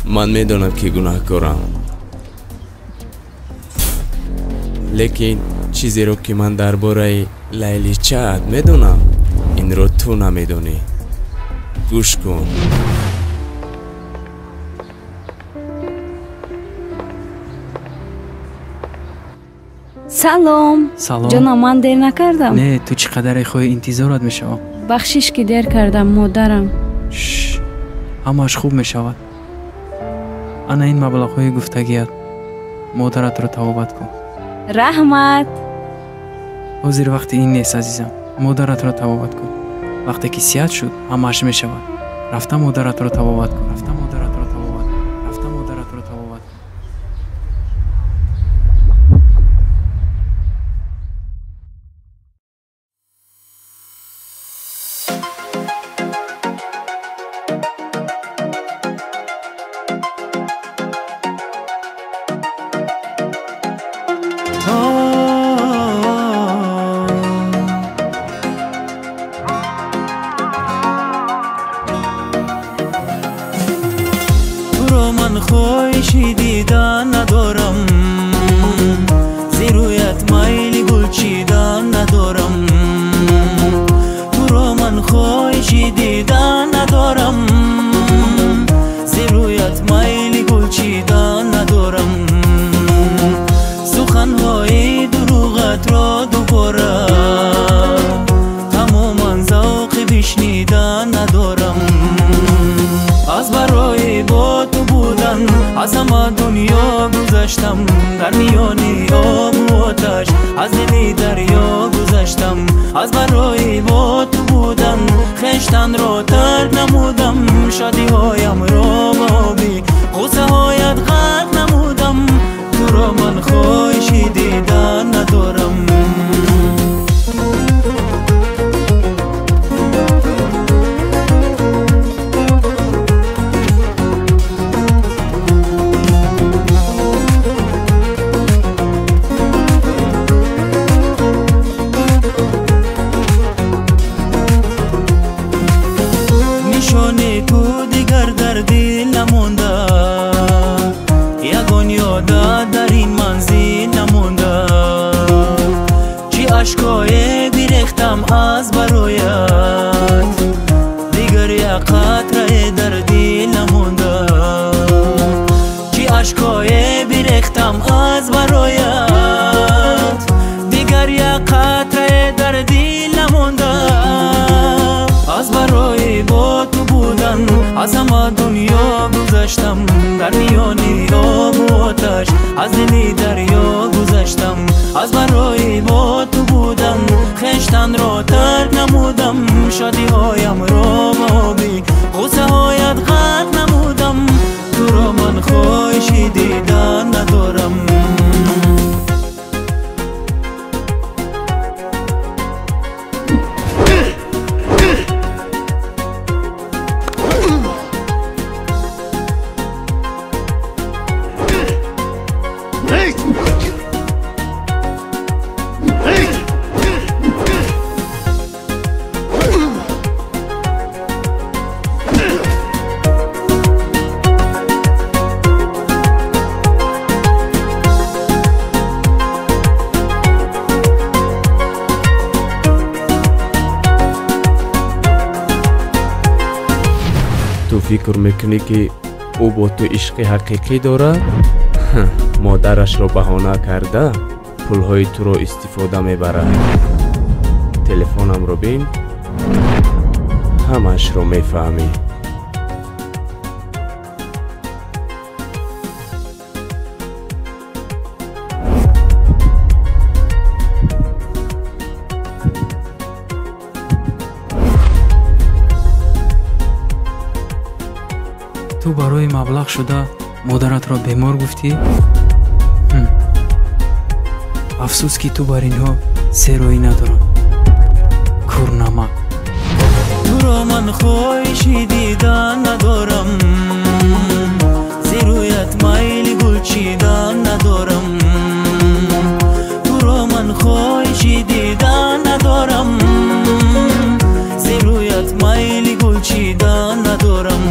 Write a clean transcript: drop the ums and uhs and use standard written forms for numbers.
Ман медонам, ки гунаҳкорам. Лекин чизеро, ки ман дар бораи Лайличаат медонам, инро ту намедонӣ. Гӯш кун. Салом. Салом. Ҷонам, ман дер накардам? Не, ту чӣ қадаре хоҳӣ интизорат мешавам. Бахшиш, ки дер кардам, модарам. Шш, ҳамааш хуб мешавад. Ана ин маблағҳои гуфтагият. Модаратро табобат кун. Раҳмат. Ҳозир вақти ин нест, азизам. Модаратро табобат кун. Вақте ки сиҳат шуд, ҳамааш мешавад. Рафта модаратро табобат кун. Рафта модаратро табобат кун. Рафта модаратро табобат кун. Хоҳиши дидан надорам, зерӯят майли гул чидан надорам. Туро ман хоҳиши дидан надорам, зерӯят майли гул чидан надорам. Суханҳои дурӯғатро дубора тамоман завқи бишнидан надорам. Аз барои бо ту будан аз ҳама дунё гузаштам, дар миёни обу оташ аз дили дарё гузаштам. Аз барои бо ту будан хештанро тарк намудам, шодиҳоямро ба оби ғуссаҳоят ғарқ намудам. Туро ман хоҳиши дидан надорам. Нишони ту дигар дар дил намонда, ягон ёдат дар ин манзил намонда. Чӣ ашкое бирехтам аз бароят, дигар як қатрае дар дил намонда. Чӣ ашкое бирехтам аз бароят, дигар як қатрае дар дил намонда. Аз барои бо ту будан аз ҳама дунё гузаштам, дар миёни обу оташ аз дили дарё гузаштам. Аз барои бо ту будан хештанро тарк намудам, шодиҳоямро ба оби ғуссаҳоят ғарқ намудам. Туро ман хоҳиши дидан надорам. Ту фикр мекунӣ, ки ӯ бо ту ишқи ҳақиқӣ дорад? Модарашро баҳона карда пулҳои туро истифода мебарад. Телефонамро бин, ҳамаашро мефаҳмӣ. Ту барои маблағ шуда модаратро бемор гуфтӣ? Афсӯс, ки ту бар инҳо сероӣ надорам. Курнамак. Туро ман хоҳиши дидан надорам, зерӯят майли гул чидан надорам. Туро ман хоҳиши дидан надорам, зерӯят майли гул чидан надорам.